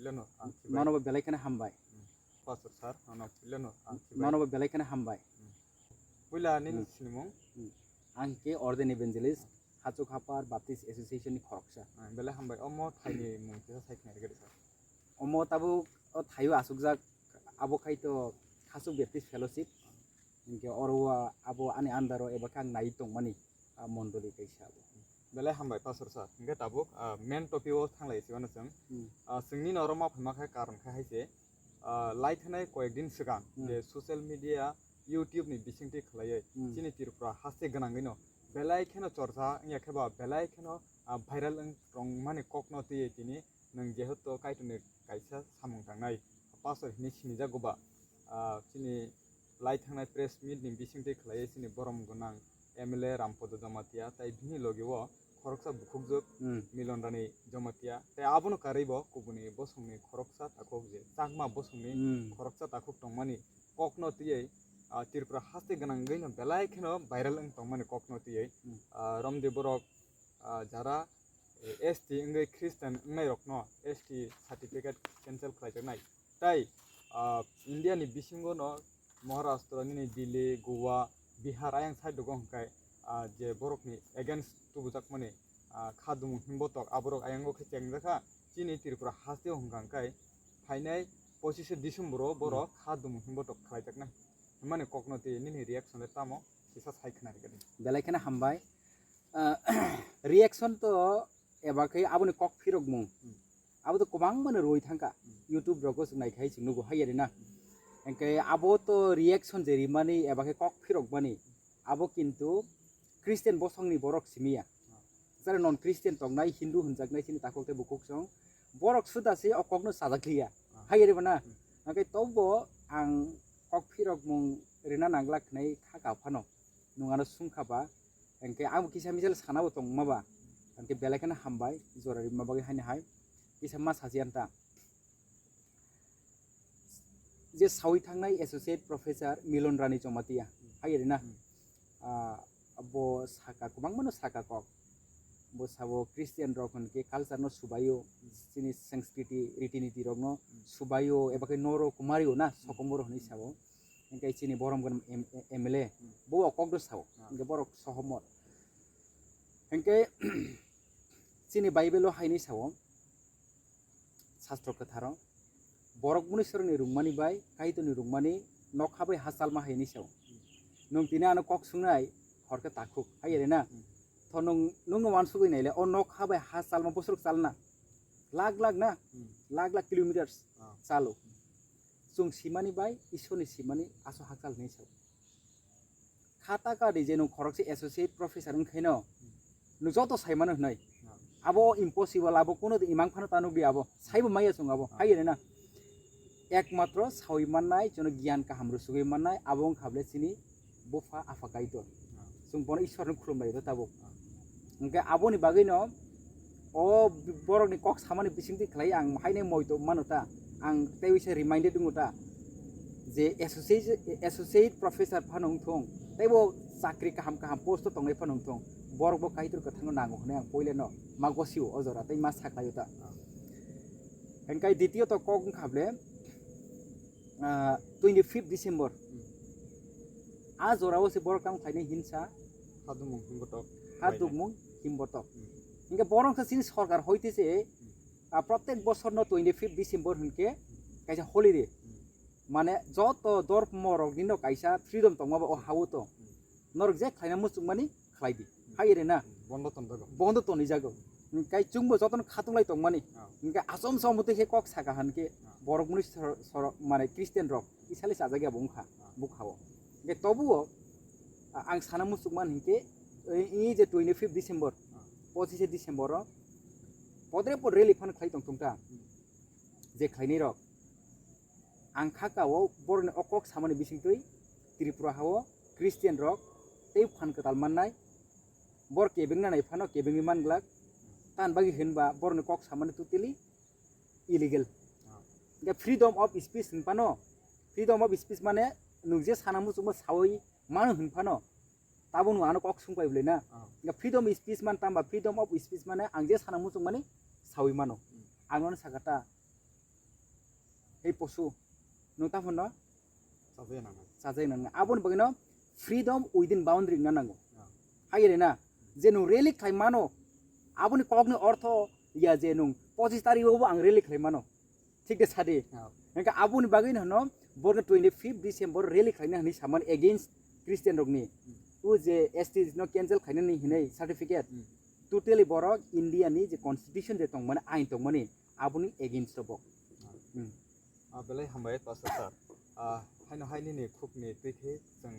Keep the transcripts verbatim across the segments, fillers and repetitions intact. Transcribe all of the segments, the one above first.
Puilano ang khibai. Nono bo belai kheno hambai. Hmm. Pastor sir, nono puilano ang khibai. Nono bo belai kheno hambai. Hmm. Puila nini Hmm. sinimung? Hmm. Ang khe Orden Evangelist, Hachuk Hapar Baptist Association ni khoroksa. Ah, belai hambai. Omo thaini mung kisa sai khna rwgwi rwkha. Omo tabuk o thaio achukjak, abo khai to Hachuk Baptist Fellowship. Hinkhe oro o abo ani under o eba khe ang nai tongmani, ah, mondoli kaisa abo. Belai hambai, Pastor sir. Hinkhe tabuk, ah, main topic o thanglai sibano chwng. Hmm. Ah, chwngni noro ma phaima khe karon khe hai se, ah, lai thanai koyek din swkang Hmm. je social media, YouTube ni bisingtwi khlaiwi Hmm. chini Tripura haste gwnangwino belai kheno chorcha wngya khe ba belai kheno, ah, viral wng tongmani kokno twiwi tini nwng jehetu Kaitorni kaisa samung tangnai pastor hinwi sinijago ba, ah, chini lai thangnai press meet ni bisingtwi khlaiwi chini borom gwnang M L A Rampodo Jamatia tai bini logi o khoroksa bukhukjwk Hmm. Milon Rani Jamatia tai abono karwi bo kubuni bosongni khoroksa takhuk je Chakma bosongni Hmm. khoroksa takhuk tongmani kokno twiwi, ah, Tripura haste gwnangwino belai kheno viral wng tongmani kokno twiwi, Hmm. ah, romdi borok, ah, jara, eh, S T wngwi Christian wngnairokno S T certificate cancel khlaijaknai. Tai, ah, India ni bisingo no Maharashtra nini Delhi, Goa, Bihar ayang side rogo hwnkhe, ah, je borokni against tubujakmani, ah, kha dumung himbotok aborok ayango khe chengjakha. Chini Tripura haste o hwnkha hwnkhe phainai pochishe December o borok Hmm. kha dumung himbotok khlaijaknai. Himani kokno twi nini reaction le tamo kisa sai khna rwgwdi. Belai kheno hambai. Ah, reaction to eba khe aboni kok phirokmung. Hmm. Abo to kwbangmano rwui thangkha. Hmm. YouTube rogo chwng nai khai chwng nugo hai rina. Hmm. Hwnkhe abo to reaction je rimani eba khe kok phirokmani, abo kintu Christian bosongni borok simiya. Hmm. Jara non Christian tongnai, Hindu hwnjaknai chini takhuk tei bukhuk song, borok suda se o kokno sajak liya. Hmm. Hai ribana. Hmm. Hwnkhe tobo ang kok phirokmung rina nanglak khnai kha ka phano. Nwng ano sungkha ba, hwnkhe ang bo kisa misa le sana bo tongma ba, hwnkhe belai kheno hambai, jora rima bagwi haino hai, kisa ma sachi ang ta. Je sawi thangnai Associate Professor Milon Rani Jamatia, hai rina, Hmm. ah, bo saka, kwbangmano saka kok, bo sabo Christian rok hwnkhe culture no subaio, chini sanskriti, riti niti rok no Hmm. subaio, eba khe noro kumario na, Hmm. sokomoro hwnwi sabo. Hwnkhe chini borom gwnang M-, M L A, Hmm. bo o kokno sao. Ah. Hwnkhe borok sohomor. Hwnkhe chini Bible o haini sao, Sastro Kwtharo, borok muniswrwngni rwngmani bai Kaitorni rwngmani nokha bai hachalma haini sao. Hmm. Nwng tini ano kok sungnai, hor khe takhuk, hai rina. Hmm. Tho nwng, nwngno wansugwi naile, o nokha bai hachalma bosrok chalna. Lakh lakh na, Hmm. lakh lakh kilometers Ah. chalo. Chwng simani bai Ishwarni simani aso hakchal hinwi sao. Kha taka di je nwng khoroksa associate professor wngkhaino, nwng joto saimano hwnwi. Ah. Abo impossible, abo kuno di imang phano ta nukdi abo. Saibo maya chwng abo, Ah. hai rina. Ekmatro sawi mannai, jono giyan kaham rwsugwi mannai, abo wngkha bwle chini bupha apha Kaitor. Ah. Chwng bono Ishwarno khulumlai rw tabuk. Ah. Hwnkhe aboni bagwino o borokni kok samani bisingtwi khlai ang haino moito mano ta, ang teibo se reminded wngo ta je associate, associate professor phano wngthung, teibo chakri kaham kaham post o tongnai phano wngthung, borok bo Kaitor kwthangno nango hwnwi ang poilano ma gosio o jora tei ma saklaio ta. Ah. Hwnkhe ditiyot kok wngkha bwle, ah, twenty fifth December. Hmm. A jorao se borok tamo khlainai hinsa. Hadumung himbotok. Hadumung himbotok. Hmm. Hingke borok se chini sorkar hoite se, Hmm. ah, protek bosor no twenty fifth December hinke kaisa holiday. Hmm. Mane joto dormo rok ni no kaisa freedom tongma ba o hao to. Hmm. Norok je khlaina muchung mani khlai di. Hmm. Hai rina. Hmm. Bondo ton jago. Bondo toni jago. Hingke chwngbo jotono khatung lai tongmani. Ah. Hingke asom som twi khe kok saka han khe Ah. borok muni sor-, sor-, mane Christian rok Isali sajak ya bo wngkha, Ah. bukha o. Hingke tobuo, a-, ang sana muchuk man hingke, e, e je twenty fifth December, Ah. pochishe December o, podre pod rally phan khlai tong thung ta. Hmm. Je khlainai rok. Ang kha ka o borokni o kok samani bisingtwi Tripura ha o Christian rok tei phan kwtal mannai. Bor kebengna nai phano kebengwi man glak. Tan bagwi hinba borokni kok samani totally illegal. Ah. Hingke freedom of speech hin phano, freedom of speech mane nwng je sana muchungma sawi mano hin phano, tabuk nwng ano kok sung pai bwlai na. Ah. Hingke freedom of speech man tamba freedom of speech mane ang je sana muchung mani sawi mano. Hmm. Ang nono saka ta, Tei posu. Nwng tamo hwnno? Sajai nang. Sajai nang. Aboni bagwino freedom within boundary wngna nango. Ah. Hai rena, je nwng rally khlai mano, aboni kokni ortho ya je nwng pochis tarikh o bo ang rally khlai mano. Thik de sadi. Ah. Hingke aboni bagwino hwnno, borno twenty fifth December rally khlaina hwnwi samani against Christian rokni. Hmm. O je S T no cancel khlainani hinwi certificate. Hmm. Totally borok India ni je constitution je tongmani, ain tongmani, aboni against o bo. Ah. Hmm. Ah, belai hambai, Pastor sir. Ah, haino hai nini khukni twi khe chwng,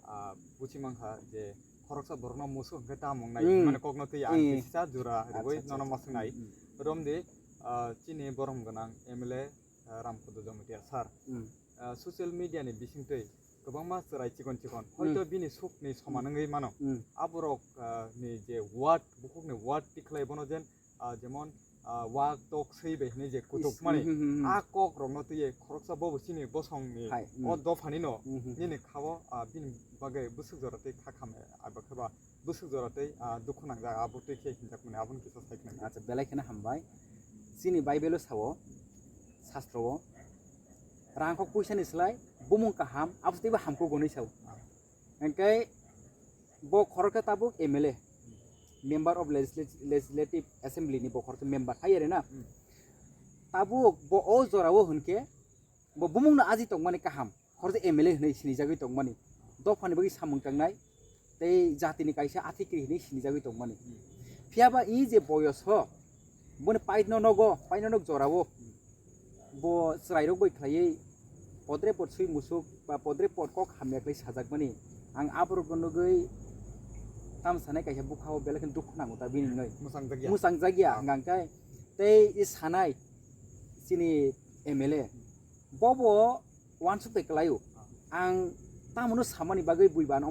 ah, buchi mankha je khoroksa borokno musu hwnkhe tamo wngnai Hmm. hwnmani kokno twi ang Hmm. kisa jora Acha, rwui acha, nono acha. ma swngnai. Hmm, hmm. Romdi, ah, chini borom gwnang M L A, ah, Ramkhodo Jamatia sir. Hmm. Ah, social media ni bisingtwi kwbangma chwrai chikon chikon. Hmm. Hoito bini sukni soman Hmm. wngwi mano. Hmm. Aborok, ah, ni je word, bukhukni word tikhlai bono jen ah, jemon, ah, wak tok swi bai hinwi je kutuk Is, mani, hmm, hmm, hmm, hmm. A kok rokno twiwi khoroksa bobo chini bosongni Hai, hmm. O dophani no Hmm, hmm, hmm. Nini khao, ah, bini bagwi bwswk jora tei kha khamai, abo khe ba bwswk jora tei, ah, dukhu nangjak abo twi khe hinjak mani aboni kisa sai khna. Acha, belai kheno hambai. Chini Bible o sao, sastro o, rang kok puisa ni slai bumung kaham, abo teibo hamkuk hwnwi sao. Ah. Hingke bo khoroksa tabuk M L A, Member of Legislat-, Legislative Assembly ni bo khoroksa member hai rena. Hmm. Tabuk bo o jora o hwnkhe bo bumung no aji tongmani kaham, khoroksa M L A hwnwi sinijagwi tongmani, dophani bagwi samung tangnai, tei jatini kaisa athikri hwnwi sinijagwi tongmani. Hmm. Phiya ba i je boyos o, boni paitno nogo, paitno nog jora o, Hmm. Bo chwrairok bai khlaiwi podre pod swi musuk ba podre pod kok hamya khlai sajakmani, ang aborokno nugwi tamo sanai kaisa bwkhao belai kheno dukhu nango ta bini wngnai. Mwchangjakya. Mwchangjakya Ah. Hwnkha khe tei i sanai chini M L A bobo uansuk tei kwlaio. Ah. Ang tamoni samani bagwi buiba ano